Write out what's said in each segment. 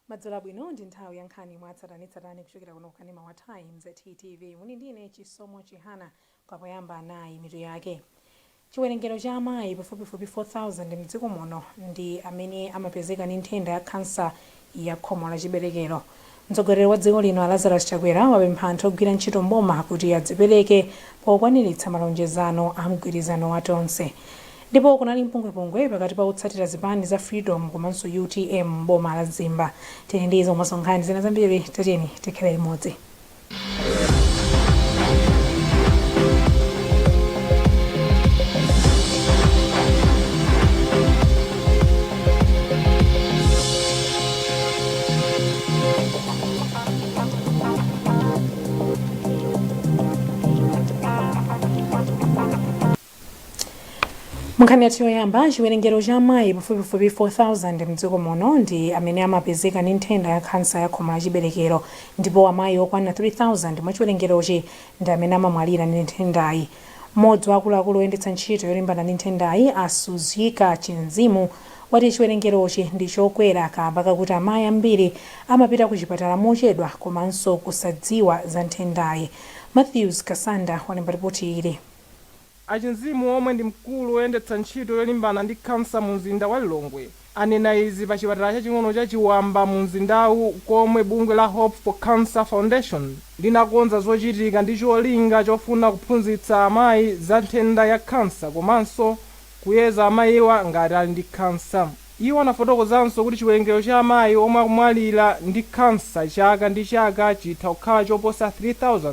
Madzulo abwino. Ndi nthawi ya nkhani mwatsatanetsatane kuchokera kuno kanema wa Times TTV. Muli ndine Chisomo Chihana. Kwapoyamba, nayi mitu yake. Chiwerengero cha amayi pafupifupi 4000 mdziko muno ndi amene amapezeka ndi nthenda ya khansa ya khomo la chiberekero. Mtsogoleri wa dziko lino a Lazarus Chakwera wapempha anthu ogwira ntchito mboma kuti adzipereke pokwaniritsa malonjezano a mgwirizano wa Tonse. Ndipo kunali mpungwepungwe pakati pa otsatira zipani za Freedom komanso UTM m'boma la Mzimba. Tili ndi izo komanso nkhani zina zambiri, tatiyeni tikhale limodzi. Munkhani yathu yoyamba, chiwerengero cha amayi pafupifupi 4000 mdziko muno ndi amene amapezeka ndi nthenda ya khansa ya khomo la chiberekero, ndipo amayi okwana 3000 mwa chiwerengerochi ndi amene amamwalira ndi nthendayi. Mmodzi wa akuluakulu oyendetsa ntchito yolimbana ndi nthendayi, a Suzika Chinzimu, wati chiwerengerochi ndi chokwera kamba kakuti amayi ambiri amapita ku chipatala mochedwa komanso kusadziwa za nthendayi. Matthews Kasanda walemba ripoti ili. A Chinzimu, omwe ndi mkulu woyendetsa ntchito yolimbana ndi khansa mu mzinda wa Lilongwe, anena izi pa chipatala chaching'ono cha Chiwamba mu mzindawu, komwe bungwe la Hope for Cancer Foundation linakonza zochitika ndi cholinga chofuna kuphunzitsa amayi za nthenda ya khansa komanso kuyeza amayiwa ngati ali ndi khansa. Iwo anafotokozanso kuti chiwerengero cha amayi omwe akumwalira ndi khansa chaka ndi chaka chitha kukhala choposa 3000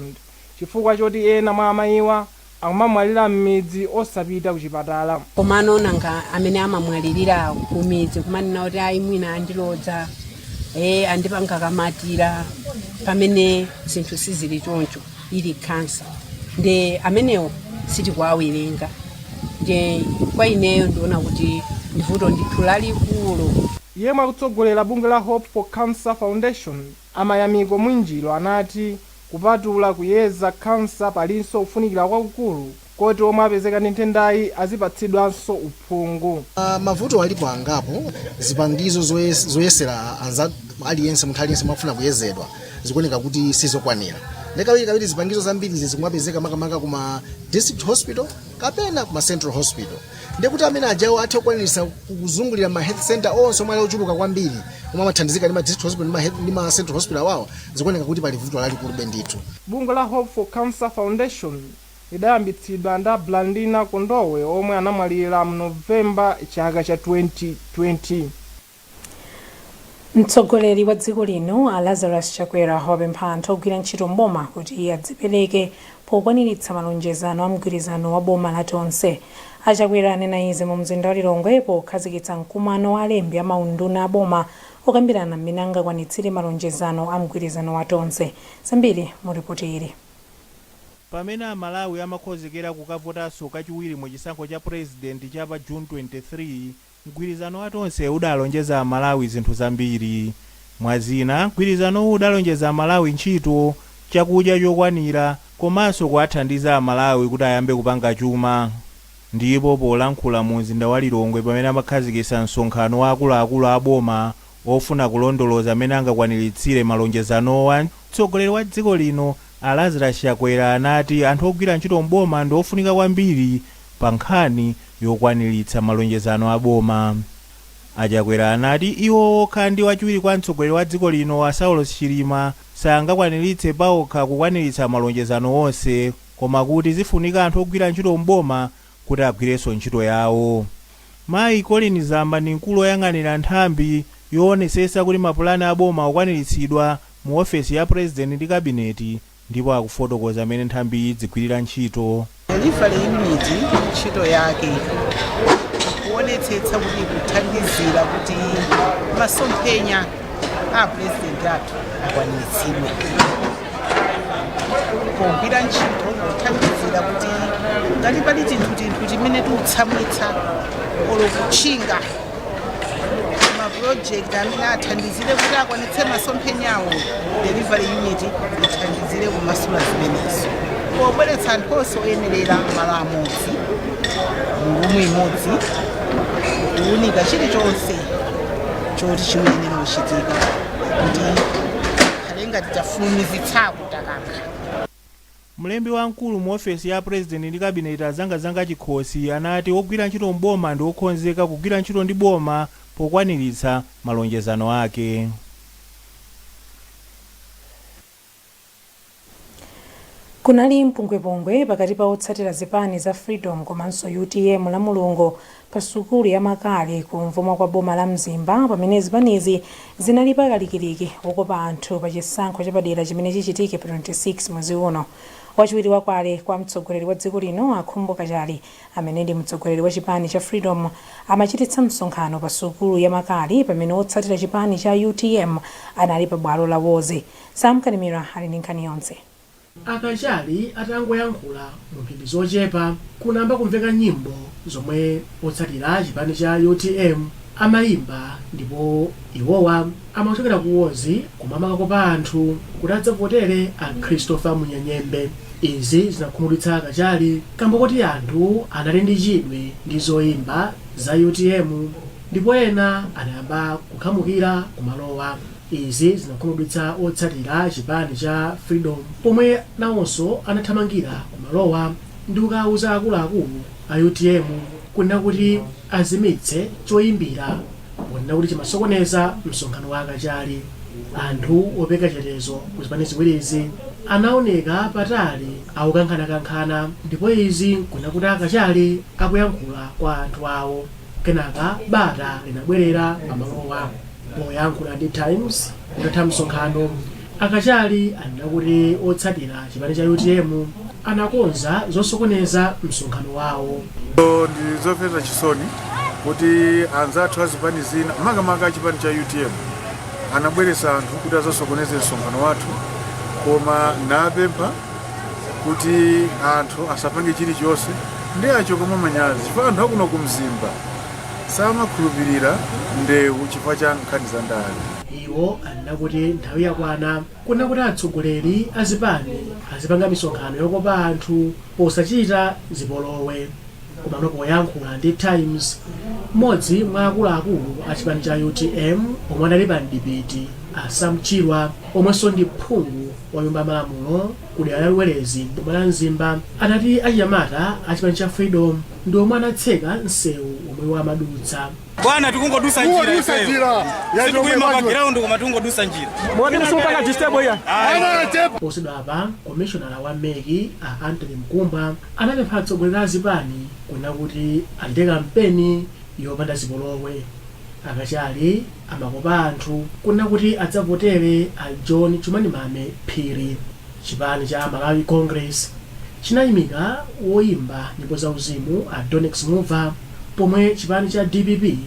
chifukwa choti ena mwa amayiwa akumamwalira m'midzi osapita kuchipatala. Komano nanga amene amamwalirira kumidzi, kumanena kuti ayi, mwina andilodza, andipanga kamatira, pamene zinthu sizili choncho, ili khansa, nde amenewo sitikuwawerenga. Nde kwa ineyo ndiona kuti ndi vuto ndithu lalikulu. Yemwe akutsogolera bungwe la Hope for Cancer Foundation, a Mayamiko Mwinjiro, anati kupatula kuyeza khansa, palinso kufunikira kwakukulu koti omwe apezeka ndi nthendayi azipatsidwanso uphungu. Mavuto alipo angapo. Zipangizo zoyesera anza aliyense, munthu aliyense mwafuna kuyezedwa, zikuoneka kuti sizokwanira. Ndi kawiri kawiri zipangizo zambiri zikumapezeka makamaka kuma district hospital kapena kuma central hospital, ndiye kuti amene ajawo athe kukwanirisa kuzungulira ma health center onse omwe ali ochuluka kwambiri, omwe amathandizika ndi ma district hospital ndi ma central hospital awawa, zikuoneka kuti pali vuto lalikulu ndithu. Bungwe la Hope for Cancer Foundation lidayambitsidwa ndi Blandina Kondowe, omwe anamwalira mu Novemba chaka cha 2020. Mtsogoleri wa dziko lino a Lazarus Chakwera wapempha anthu ogwira ntchito mboma kuti adzipereke pokwaniritsa malonjezano a mgwirizano wa boma la Tonse. A Chakwera anena izi mu mzinda wa Lilongwe pokhazikitsa mkumano wa alembi a maunduna a boma okambirana mmene angakwanitsire malonjezano a mgwirizano wa Tonse. Zambiri mu ripoti ili. Pamene Amalawi amakonzekera kukavotanso kachiwiri mu chisankho cha purezidenti cha pa June 23, mgwirizano wa Tonse udalonjeza Amalawi zinthu zambiri. Mwazina, mgwirizanowu udalonjeza Amalawi ntchito, chakudya chokwanira komanso kuwathandiza Amalawi kuti ayambe kupanga chuma. Ndipo polankhula mu mzinda wa Lilongwe pamene amakhazikitsa msonkhano wa akuluakulu a boma ofuna kulondoloza amene angakwaniritsire malonjezanowa, mtsogoleri wa dziko lino a Lazarus Chakwera anati anthu ogwira ntchito mboma ndi ofunika kwambiri pa nkhani yokwaniritsa malonjezano a boma. A Chakwera anati iwo okha ndi wachiwiri kwa mtsogoleri wa dziko lino a Saulos Chilima sangakwaniritse paokha kukwaniritsa malonjezano onse, koma kuti zifunika anthu ogwira ntchito mboma kuti agwirenso ntchito yawo. Mayi Colleen Zamba ndi mkulu woyang'anira nthambi yoonetsetsa kuti mapulani a boma akwaniritsidwa mu ofesi ya Purezidenti ndi Kabineti, ndipo akufotokoza mmene nthambiyi idzigwirira ntchito. Delivery unit ntchito yake kuonetsetsa kuti kuthandizira kuti masomphenya a President athu akwaniritsidwe, pogwira ntchito kuthandizira kuti ngati pali tinthu timene tikutsamwitsa olo kutchinga mapulojekiti amene athandizire kuti akwanitse masomphenyawo, delivery unit ithandizire kumasula zimenezo pobweretsa anthu onse oyenerera malo amodzi, mu room imodzi, kuwunika chilichonse choti chikuyenera kuchitika. Kuti khale ngati tafulumizitsako, takankha. Mlembi wamkulu mu ofesi ya Purezidenti ndi Kabineti, Azangazanga Chikhosi, anati ogwira ntchito mboma ndi okonzeka kugwira ntchito ndi boma pokwaniritsa malonjezano ake. Kunali mpungwepungwe pakati pa otsatira zipani za Freedom komanso UTM la Mulungu pa sukulu ya Makale kumvuma kwa boma la Mzimba, pamene zipanizi zinali pakalikiliki wokopa anthu pa chisankho chapadera chimene chichitike pa 26 mwezi uno. Wachiwiri wakale kwa mtsogoleri wa dziko lino, a Khumbo Kachali, amene ndi mtsogoleri wa chipani cha Freedom, amachititsa msonkhano pa sukulu ya Makale pamene otsatira chipani cha UTM anali pa bwalo la Wozi. Sam Kanimira ali ndi nkhani yonse. Akachali atangoyankhula mu mphindi zochepa, kunayamba kumveka nyimbo zomwe otsatira chipani cha UTM amayimba, ndipo iwowa amachokera ku Wozi koma amakakopa anthu kuti adzavotere a Christopher Munyenyembe. Izi zinakhumudwitsa Akachali kamba kuti anthu anali ndi chidwi ndi zoyimba za UTM ndipo ena anayamba kukhamukira kumalowa. Izi zinakhumudwitsa otsatira chipani cha Freedom pomwe nawonso anathamangira kumalowa ndi kukawuza akuluakulu a UTM kunena kuti azimitse choyimbira ponena kuti chimasokoneza msonkhano wa Akachali. Anthu opereka chitetezo ku zipani ziwirizi anaoneka patali akukankhanakankhana, ndipo izi nkunena kuti Akachali akuyankhula kwa anthu awo. Kenaka bata linabwerera pamalowa. Poyankhula ndi Times utatha msonkhano, Akachali anena kuti otsatira chipani cha UTM anakonza zosokoneza msonkhano wawo. Ndi zomvetsa chisoni kuti anzathu azipani zina, makamaka chipani cha UTM, anabweretsa anthu kuti azasokoneze msonkhano wathu, koma napempha kuti anthu asapange chilichonse ndi achoka mwa manyazi, chifukwa anthu akuno ku Mzimba samakhulupirira ndewu chifukwa cha nkhani za ndale. Iwo anena kuti nthawi yakwana kunena kuti atsogoleri azipani azipanga misonkhano yokopa anthu posachita zipolowe. Komano poyankhula ndi Times, mmodzi mwa akuluakulu a chipani cha UTM omwe anali pa mdipiti, a Sam Chirwa, omwenso ndi phungu wa nyumba ya malamulo ku dera la Luwerezi m'boma la Mzimba, anati achinyamata a chipani cha Freedom ndi omwe anatseka msewu omwe iwo amadutsa. Bwana, tikungodusa njira ifeyo, sitikuyima pa ground, koma tikungodusa njira. Moti msupanga disturb iya? Posachedwapa, komishonala wa MEC a Anthony Mkumba anapempha atsogoleri a zipani kunena kuti achite kampeni yopanda zipolowe. Akachali amakopa anthu kunena kuti adzavotere a John Chimanimame Phiri. Chipani cha Malawi Congress chinayimika woyimba nyimbo zauzimu a Donex Muva, pomwe chipani cha DPP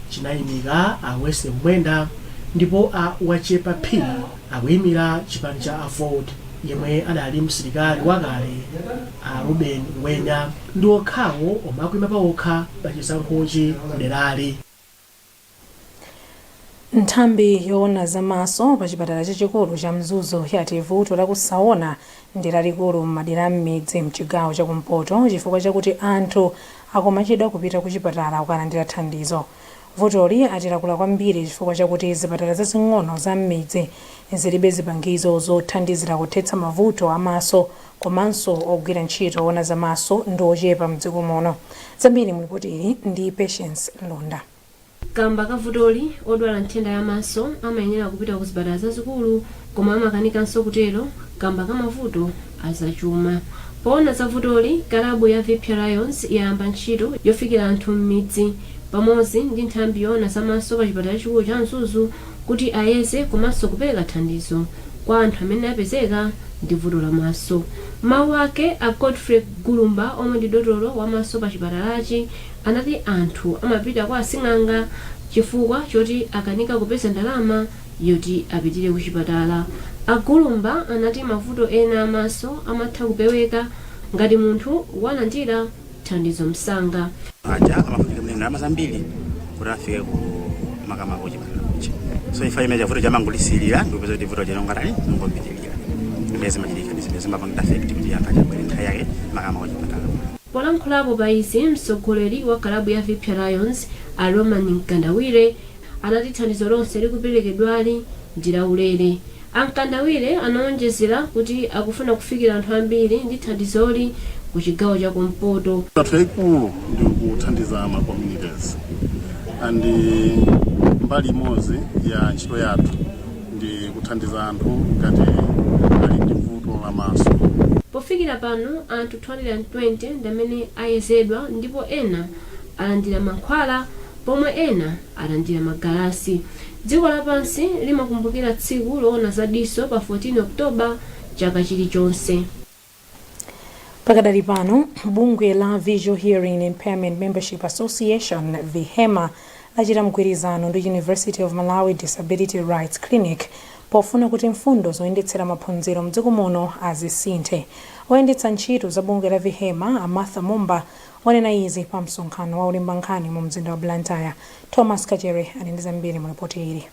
chinayimika a Wesley Kumwenda, ndipo a Wachepa Phiri akuyimira chipani cha AFORD. Yemwe adali msilikali wakale a Ruben Ngwenya ndi okhawo omwe akuyima pawokha pa chisankhochi kuderali. Nthambi yoona zamaso pa chipatala chachikulu cha Mzuzu yati vuto lakusaona ndi lalikulu m'madera m'midzi mchigawo chakumpoto chifukwa chakuti anthu akumachedwa kupita ku chipatala kukalandira thandizo. Vutoli ati lakula kwambiri chifukwa chakuti zipatala zazing'ono za m'midzi zilibe zipangizo zothandizira kuthetsa mavuto amaso, komanso ogwira ntchito oona zamaso ndi ochepa mdziko muno. Zambiri mu ripoti ili ndi Patience Lunda. Kamba kavutoli, odwala nthenda yamaso amayenera kupita ku zipatala zazikulu, koma amakanikanso kutero kamba ka mavuto azachuma. Poona za vutoli, kalabu ya Viphya Lions yayamba ntchito yofikira anthu m'midzi pamodzi ndi nthambi yoona zamaso pa chipatala chikulu cha Mzuzu kuti ayeze komanso kupereka thandizo kwa anthu amene apezeka ndi vuto la maso. Mawu ake, a Godfrey Gulumba, omwe ndi dotolo wamaso pa chipatalachi, anati anthu amapita kwa asing'anga chifukwa choti akanika kupeza ndalama yoti apitire ku chipatala. Agulumba anati mavuto ena amaso amatha kupeweka ngati munthu walandira thandizo msanga. Aja amafunika mne ndalama zambiri kuti afike ku makamaka kuchipatala kucha, so ifa imene chavuto chamangulisilira ndikupeza kuti vuto chanongatani zingopitilira, ndimene zimachitika, ndi zimene zimapanga affect kuti anthu achabwere nthawi yake makamaka kuchipatala. Polankhulapo pa izi, mtsogoleri wa kalabu ya Viphya Lions, a Roman Mkandawire, anati thandizo lonse likuperekedwali Ndi laulere. A Mkandawire anaonjezera kuti akufuna kufikira anthu ambiri ndi thandizoli ku chigawo cha kumpoto. Yathu yayikulu ndi kuthandiza ma communities, and mbali imodzi ya ntchito yathu ndi kuthandiza anthu ngati ali ndi vuto la maso. Pofikira pano, anthu 220 ndi amene ayezedwa ndipo ena alandira mankhwala pomwe ena alandira magalasi. Dziko lapansi limakumbukira tsiku loona za diso pa 14 Oktoba chaka chilichonse. Pakadali pano, bungwe la Visual Hearing Impairment Membership Association, VIHEMA, lachita mgwirizano ndi University of Malawi Disability Rights Clinic pofuna kuti mfundo zoyendetsera maphunziro mdziko muno azisinthe. Oyendetsa ntchito za bungwe la VIHEMA, a Martha Mumba, wanena izi pa msonkhano wa olemba nkhani mu mzinda wa Blantyre. Thomas Kachere ali ndi zambiri mu ripoti ili.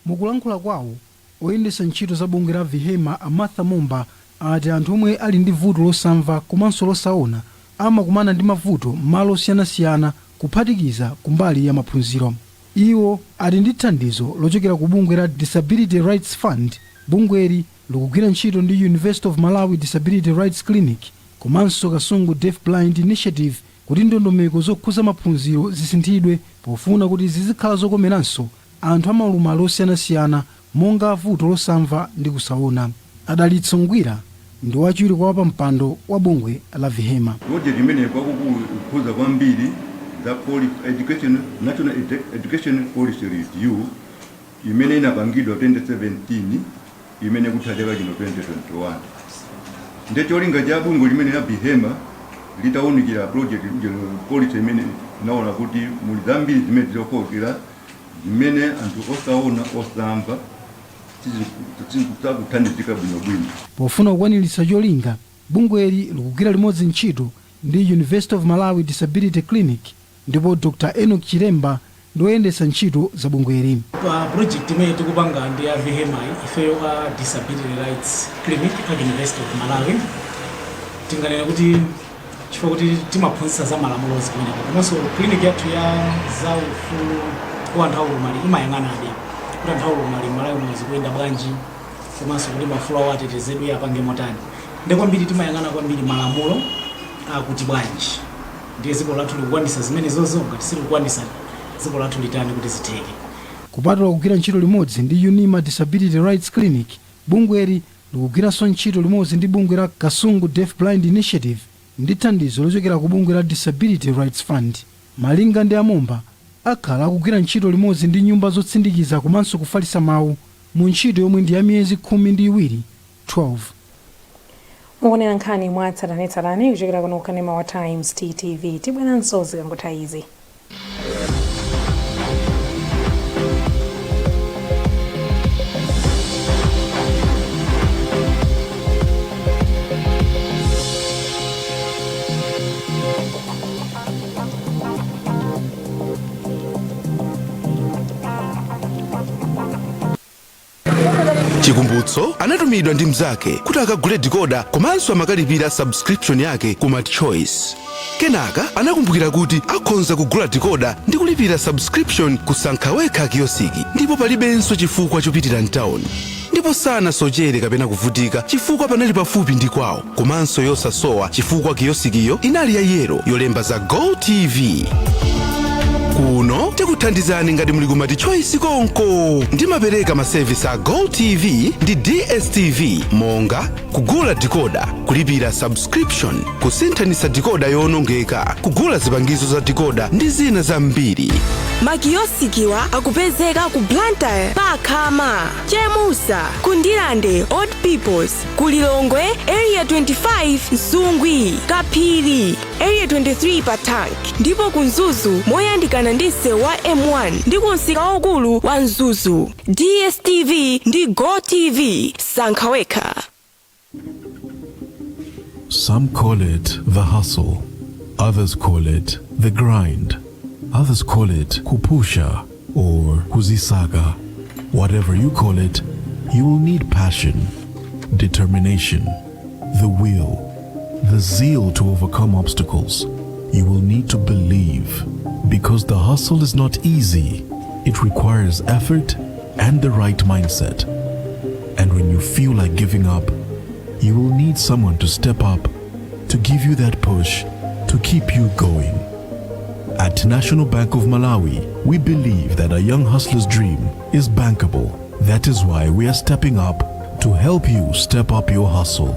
Mukulankhula kwawo, oyendetsa ntchito za bungwe la VIHEMA, a Martha Mumba, ati anthu omwe ali ndi vuto losamva komanso losaona amakumana ndi mavuto m'malo osiyanasiyana, kuphatikiza kumbali ya maphunziro. Iwo ati ndi thandizo lochokera ku bungwe la Disability Rights Fund, bungweli likugwira ntchito ndi University of Malawi Disability Rights Clinic komanso Kasungu Deaf Blind Initiative kuti ndondomeko zokhuza maphunziro zisinthidwe pofuna kuti zizikhala zokomeranso anthu amaulumali osiyanasiyana monga vuto losamva ndi kusaona. Adalitso Ngwira ndi wachiwiri kwa wapampando wa bungwe la VIHEMA. Project imene kwakukulu ikukhuza kwambiri za education, National Education Policy Review imene inapangidwa 2017, imene kutha chaka chino 2021. Ndiye cholinga cha bungwe limene la VIHEMA litawunikira project policy imene, inaona kuti muli zambiri zimene zofowokera, zimene anthu osaona, osamva sizikuthandizika bwinobwino. Pofuna kukwaniritsa cholinga, bungweli likugwira limodzi ntchito ndi University of Malawi Disability Clinic, ndipo Dr Enoch Chiremba ndi woyendetsa ntchito za bungweli. Pa project imene tikupanga ndi ya VIHEMA, ifeyo a Disability Rights Clinic a University of Malawi tinganene kuti chifukwa kuti timaphunzitsa za malamulo kumeneko, komanso clinic yathu ya za ufulu wa anthu aulumali imayang'anabe kuti anthu aulumali m'Malawi muno zikuyenda bwanji, komanso kuti maufulu awo atetezedwe apange motani. Ndi kwambiri timayang'ana kwambiri malamulo akuti bwanji, ndiye dziko lathu likukwanisa zimenezozo? Ngati silikukwanisa, dziko lathu litani kuti zitheke? Kupatula kugwira ntchito limodzi ndi UNIMA Disability Rights Clinic, bungweli likugwiranso ntchito limodzi ndi bungwe la Kasungu Deaf Blind Initiative ndi thandizo lochokera ku bungwe la Disability Rights Fund. Malinga ndi amumba, akhala akugwira ntchito limodzi ndi nyumba zotsindikiza komanso kufalitsa mawu mu ntchito yomwe ndi ya miyezi 12, 12. Mukuonera nkhani mwa tsatanetsatane kuchokera kuno kukanema wa Times TTV. Tibweranso zikangotha izi. Chikumbutso anatumidwa ndi mnzake kuti akagule decoder komanso amakalipira subscription yake ku MultiChoice. Kenaka anakumbukira kuti akhonza kugula decoder ndi kulipira subscription kusankha wekha kiyosiki, ndipo palibenso chifukwa chopitira mtawuni, ndipo sanasochere kapena kuvutika chifukwa panali pafupi ndi kwawo, komanso yosasowa chifukwa kiyosikiyo inali ya yellow yolemba za Go TV. Kuno tikuthandizani ngati muli ku MultiChoice konko. Ndimapereka masevisi a Go TV ndi DStv monga kugula decoder, kulipira subscription, kusinthanitsa decoder yowonongeka, kugula zipangizo za decoder ndi zina zambiri. Makiyosikiwa akupezeka ku Blantyre Pakhama, Chemusa, ku Ndirande Old Peoples, ku Lilongwe Area 25, Nsungwi, Kaphiri, Area 23 pa Tank, ndipo ku Mzuzu moyandikana ndi msewu wa M1 ndi ku msika waukulu wa Mzuzu. DStv ndi Go TV, sankha wekha. Some call it the hustle, others call it the grind, others call it kupusha or kuzisaka. Whatever you call it, you will need passion, determination, the will, the zeal to overcome obstacles. You will need to believe, because the hustle is not easy. It requires effort. and the right mindset. And when you feel like giving up, you will need someone to step up to give you that push to keep you going. At National Bank of Malawi, we believe that a young hustler's dream is bankable. That is why we are stepping up to help you step up your hustle.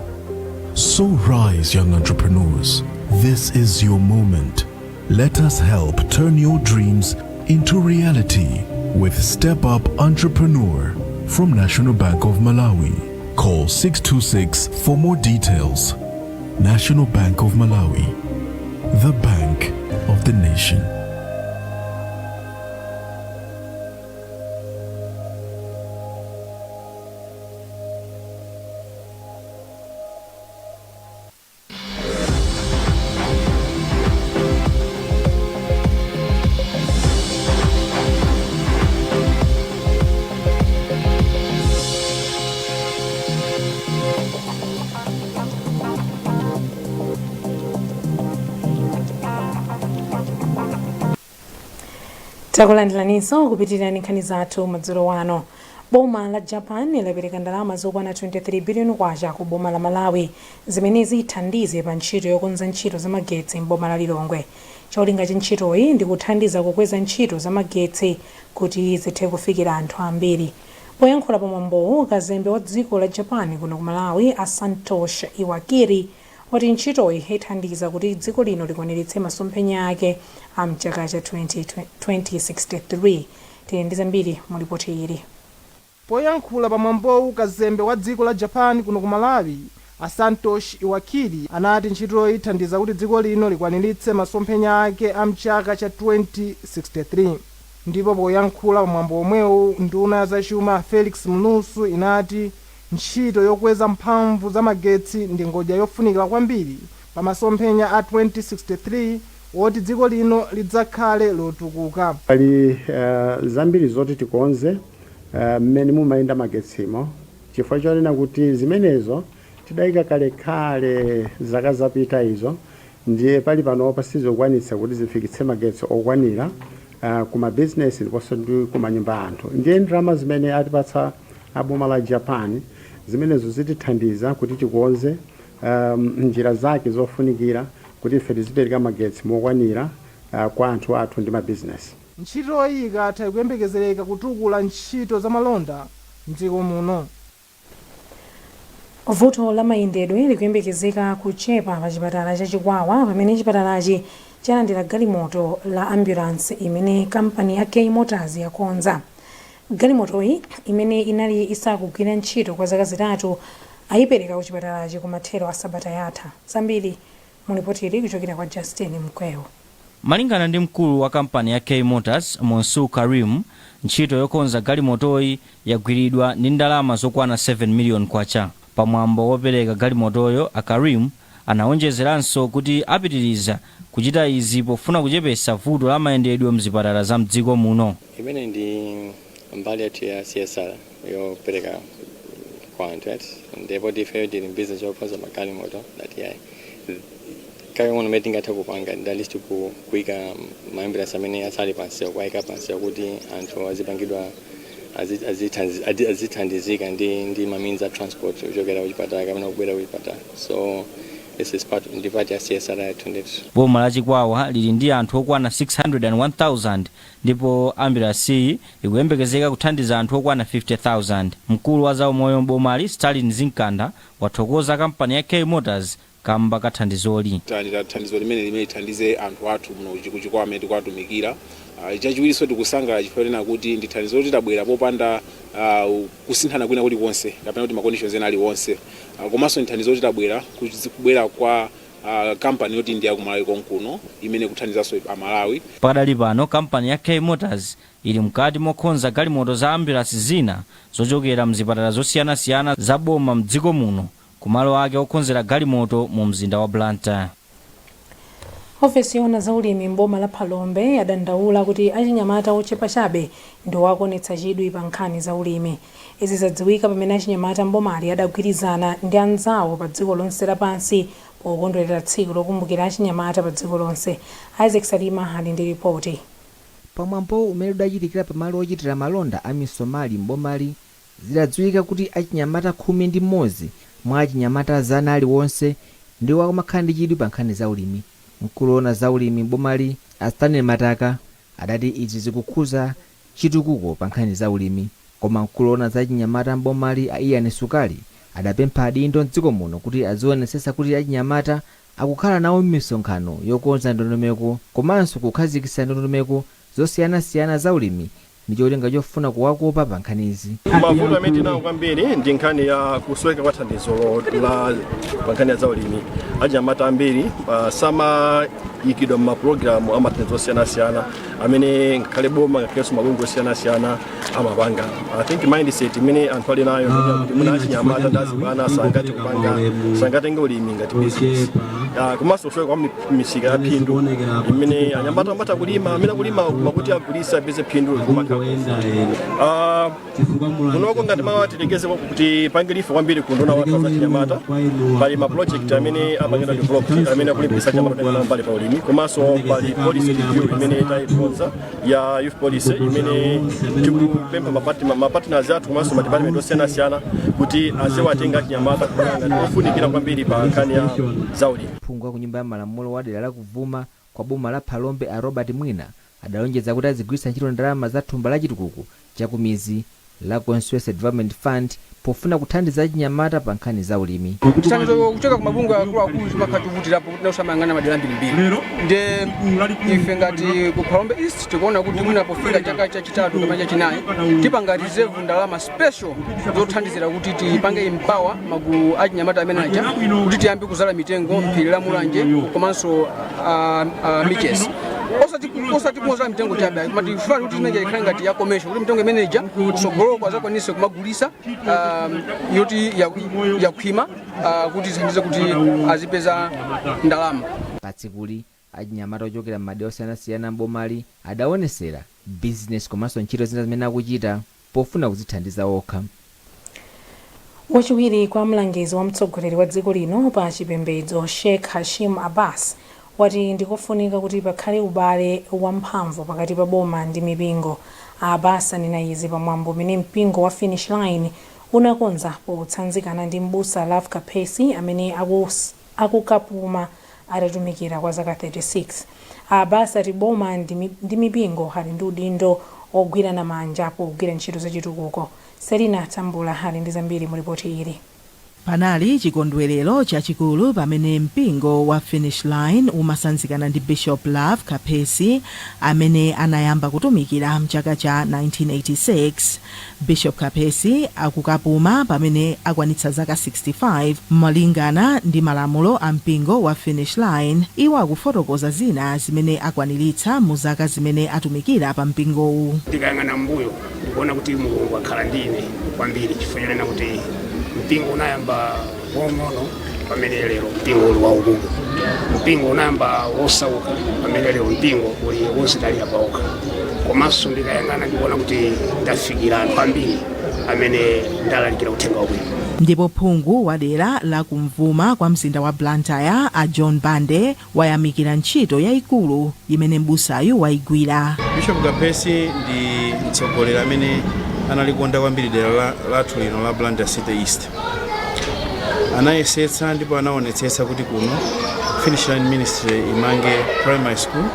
So rise, young entrepreneurs. This is your moment. Let us help turn your dreams into reality with Step Up Entrepreneur from National Bank of Malawi. Call 626 for more details. National Bank of Malawi, the bank of the nation. Takulandiraninso kupitirira nkhani zathu madzulo ano. Boma la Japan lapereka ndalama zokwana 23 billion kwacha ku boma la Malawi zimene zithandize pa ntchito yokonza ntchito zamagetsi m'boma la Lilongwe. Cholinga cha ntchitoyi ndi kuthandiza kukweza ntchito zamagetsi kuti zithe kufikira anthu ambiri. Poyankhula pamwambowu, kazembe wa dziko la Japan kuno ku Malawi, a Santosh Iwakiri, wati ntchitoyi ithandiza kuti dziko lino likwaniritse masomphenya ake a mchaka cha 2063. Tili ndi zambiri mu ripoti ili. Poyankhula pamwambowu, kazembe wa dziko la Japan kuno ku Malawi, a Santosh Iwakiri, anati ntchitoyi ithandiza kuti dziko lino likwaniritse masomphenya ake a mchaka cha 2063. Ndipo poyankhula pamwambo omwewu, nduna ya zachuma Felix Mlusu inati ntchito yokweza mphamvu za magetsi ndi ngodya yofunikira kwambiri pa masomphenya a 2063 woti dziko lino lidzakhale lotukuka. Pali zambiri zoti tikonze mmene mumayenda magetsimo, chifukwa chonena kuti zimenezo tidayika kalekale zaka zapita izo, ndiye pali panopa sizokwanitsa kuti zifikitse magetsi okwanira kuma business ndiponso ndi kumanyumba anthu. Ndiye ndalama zimene atipatsa aboma la Japan zimenezo zitithandiza kuti tikonze njira zake zofunikira kuti ife tizipereka magetsi mokwanira kwa anthu athu ndi mabizinesi. Ntchitoyi ikatha, ikuyembekezereka kutukula ntchito za malonda mdziko muno. Vuto la mayendedwe likuyembekezeka kuchepa pa chipatala cha Chikwawa pamene chipatalachi chalandira galimoto la ambulance imene kampani ya K Motors yakonza. Galimotoyi, imene inali isakugwira ntchito kwa zaka 3, ayipereka ku chipatalachi kumathero a sabata yatha. Zambiri mu ripoti ili kuchokera kwa Justin Mkwewu. Malingana ndi mkulu wa kampani ya K Motors, Monsu Karim, ntchito yokonza galimotoyi yagwiridwa ndi ndalama zokwana 7 million kwacha. Pamwambo wopereka galimotoyo, a Karim anawonjezeranso kuti apitiriza kuchita izi pofuna kuchepesa vuto la mayendedwe mzipatala za mdziko muno. Imene ndi mbali yathu ya CSR yopereka kwa anthu eti, ndipo ife tili business yokonza magalimoto, that yayi kakang'ono mmene tingathe kupanga ndi at least kuyika maambulance amene asali pansewu, kuwayika pansewu kuti anthu azipangidwa azithandizika ndi ma means a transport kuchokera kuchipatala kapena kubwera kuchipatala. So this is part, ndi part ya CSR yathu ndithu. Boma la Chikwawa lili ndi anthu okwana 601,000 ndipo ambulansiyi ikuyembekezeka kuthandiza anthu okwana 50,000. Mkulu wa zaumoyo m'bomali, Stalin Zinkanda, wathokoza kampani ya K Motors kamba ka thandizoli. Talandira thandizo limene lithandize anthu athu muno kuChikwawa amene tikuwatumikira. Chachiwirinso, tikusangalala chifukwa chonena kuti ndi thandizo loti tabwera popanda kusinthana kwina kulikonse kapena kuti ma conditions ena aliwonse. Komanso ndi thandizo loti tabwera kubwera kwa kampani yoti ndi yakuMalawi konkuno imene ikuthandizanso Amalawi. Pakadali pano, kampani ya K Motors ili mkati mokonza galimoto za ambulance zina zochokera mzipatala zosiyanasiyana za boma mdziko muno kumalo ake okonzera galimoto mu mzinda wa Blantyre. Ofesi yoona za ulimi m'boma la Phalombe yadandaula kuti achinyamata ochepa chabe ndiwo akuonetsa chidwi pa nkhani za ulimi. Izi zadziwika pamene achinyamata m'bomali adagwirizana ndi anzawo pa dziko lonse lapansi pokondwerera tsiku lokumbukira achinyamata pa dziko lonse. Isaac Salima ali ndi ripoti. Pamwambo umene udachitikira pamalo ochitira malonda a Misomali m'bomali, zidadziwika kuti achinyamata 11 mwa achinyamata 100 aliwonse ndiwo akumakhala ndi chidwi pa nkhani za ulimi. Mkulu woona za ulimi m'bomali, a Stanley Mataka, adati izi zikukhuza chitukuko pa nkhani za ulimi. Koma mkulu woona za achinyamata m'bomali, a Ian Sukali, adapempha adindo mdziko muno kuti azionetsetsa kuti achinyamata akukhala nawo m'misonkhano yokonza ndondomeko komanso kukhazikitsa ndondomeko zosiyanasiyana za ulimi ndi cholinga chofuna kuwakopa pa nkhanizi. Mavuto amene tinawo kwambiri ndi nkhani ya kusoweka kwa thandizo la pa nkhani ya zaulimi. Achinyamata ambiri samayikidwa m'mapulogalamu amathandizo osiyanasiyana amene ngakhale boma ngakhalenso mabungwe osiyanasiyana amapanga. I think mindset imene anthu ali nayo ndi kuti mwina achinyamata ndi azibwana sangathe kupanga, sangatenge ulimi ngati business. Komanso kusoweka kwa misika ya phindu imene anyamata amatha kulima, amene akulima makuti agulitse apeze phindu kumakhala. Kunoko ngati mawa tilekeze kuti pange refer kwambiri ku unduna wathu za chinyamata, pali ma project amene apangidwa developed amene akulimbikitsa chinyamata kutenga nawo mbali pa ulimi, komanso pali policy review imene tayikonza ya youth policy imene tikupempha ma partners athu komanso ma department osiyanasiyana kuti aziwatenga achinyamata kukhala ngati ofunikira kwambiri pa nkhani ya zaulimi. Phungu wa ku Nyumba ya Malamulo wa dera la kuvuma kwa boma la Phalombe, a Robert Mwina, adalonjeza kuti azigwiritsa ntchito ndalama za thumba la chitukuko chakumidzi la Constituency Development Fund pofuna kuthandiza achinyamata pa nkhani za ulimi. Chithandizo kuchoka ku mabungwe akuluakulu chimakhala chovutirapo kuti nawo madera ambirimbiri. Nde ife ngati ku Phalombe East tikuona kuti mwina pofika chaka chachitatu kapena chachinayi tipanga reserve ndalama special zothandizira kuti tipange empower magulu achinyamata amene aja kuti tiyambe kuzala mitengo mphiri la Mulanje komanso Michesi, osati kungozala mitengo chabe, koma tifuna kuti imene ikhale ngati ya commercial, kuti mitengo imene ija kutsogoloko azakwanise kumagulisa yoti yakhwima kuti zithandize kuti azipeza ndalama. Patsikuli, achinyamata ochokera m'madera osiyanasiyana m'bomali adaonesera bizinesi komanso ntchito zina zimene akuchita pofuna kuzithandiza okha. Wachiwiri kwa mlangizi wa mtsogoleri wa dziko lino pa chipembedzo, Sheikh Hashim Abbas, wati ndikofunika kuti pakhale ubale wamphamvu pakati pa boma ndi mipingo. Abbas anena izi pamwambo umene mpingo wa Finish Line unakonza potsanzikana ndi m'busa Love Kapesi amene akukapuma atatumikira kwa zaka 36. Abbas ati boma ndi mipingo ali ndi udindo ogwirana manja pogwira ntchito zachitukuko. Selina Tambula ali ndi zambiri mu ripoti ili. Panali chikondwerero chachikulu pamene mpingo wa Finish Line umasanzikana ndi Bishop Love Kapesi amene anayamba kutumikira mchaka cha 1986. Bishop Kapesi akukapuma pamene akwanitsa zaka 65 malingana ndi malamulo a mpingo wa Finish Line. Iwo akufotokoza zina zimene akwaniritsa mu zaka zimene atumikira pa mpingowu. Ndikayang'ana mbuyo ndikuona kuti Mulungu akhala ndi ine kwambiri, chifukwa chonena kuti mpingo unayamba wong'ono pamene lero mpingo uli waukulu, mpingo unayamba wosauka pamene lero mpingo uli wozidalira paokha. Komanso ndikayang'ana ndikuona kuti ndafikira anthu ambiri amene ndalalikira uthenga wabwino. Ndipo phungu wa dera la kumvuma kwa mzinda wa Blantyre, a John Bande, wayamikira ntchito yayikulu imene m'busayu wayigwira. Bishop Kapesi ndi mtsogoleri amene analikonda kwambiri dera lathu lino la Blantyre City East. Anayesetsa ndipo anaonetsetsa kuti kuno Finish Line Ministry imange primary school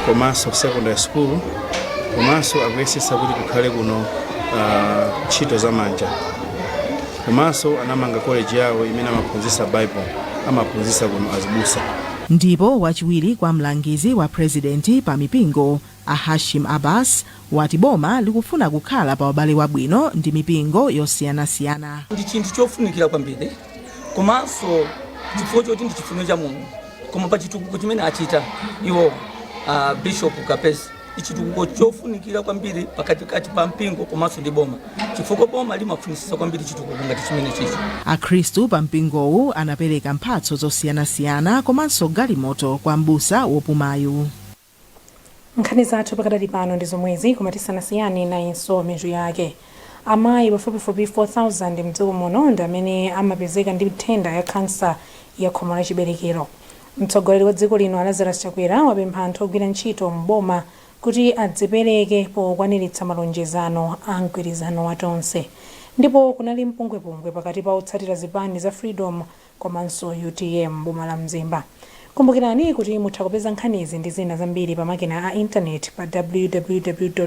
komanso secondary school, komanso akuyesetsa kuti kukhale kuno ntchito zamanja, komanso anamanga college yawo imene amaphunzitsa Bible, amaphunzitsa kuno azibusa. Ndipo wachiwiri kwa mlangizi wa purezidenti pa mipingo, a Hashim Abbas, wati boma likufuna kukhala pa ubale wabwino ndi mipingo yosiyanasiyana. Ndi chinthu chofunikira kwambiri, komanso chifukwa choti ndi chifuniro cha Mulungu, koma pa chitukuko chimene achita iwo Bishop Kapesi ndi chitukuko chofunikira kwambiri pakatikati pa mpingo komanso ndi boma, chifukwa boma limafunisisa kwambiri chitukuko ngati chimene chicho. Akhristu pa mpingowu anapereka mphatso zosiyanasiyana komanso galimoto kwa m'busa wopumayu. Nkhani zathu pakadali pano ndi zomwezi, koma tisanasiyane, nayinso mitu yake. Amayi pafupifupi 4000 mdziko muno ndi amene amapezeka ndi nthenda ya khansa ya khomo la chiberekero. Mtsogoleri wa dziko lino, Lazarus Chakwera, wapempha anthu ogwira ntchito m'boma Kuti adzipereke pokwaniritsa malonjezano a mgwirizano wa Tonse. Ndipo kunali mpungwepungwe pakati pa otsatira zipani za Freedom komanso UTM boma la Mzimba. Kumbukirani kuti mutha kupeza nkhanizi ndi zina zambiri pa makina a intaneti pa www.times.mw,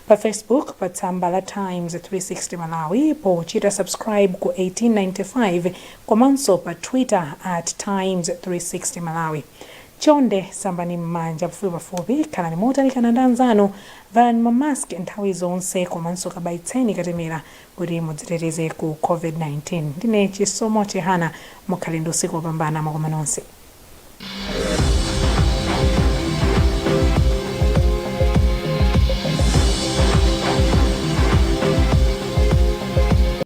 pa Facebook pa tsamba la Times 360 Malawi pochita subscribe ku 1895, komanso pa Twitter @Times360Malawi. Chonde sambani m'manja pafupipafupi, khalani motalikana ndi anzanu, valani mamask nthawi zonse, komanso kabayitseni katemera kuti mudziteteze ku COVID-19. Ndine Chisomo Chihana, mukhale ndi usiku wopambana, mwakoma nonse.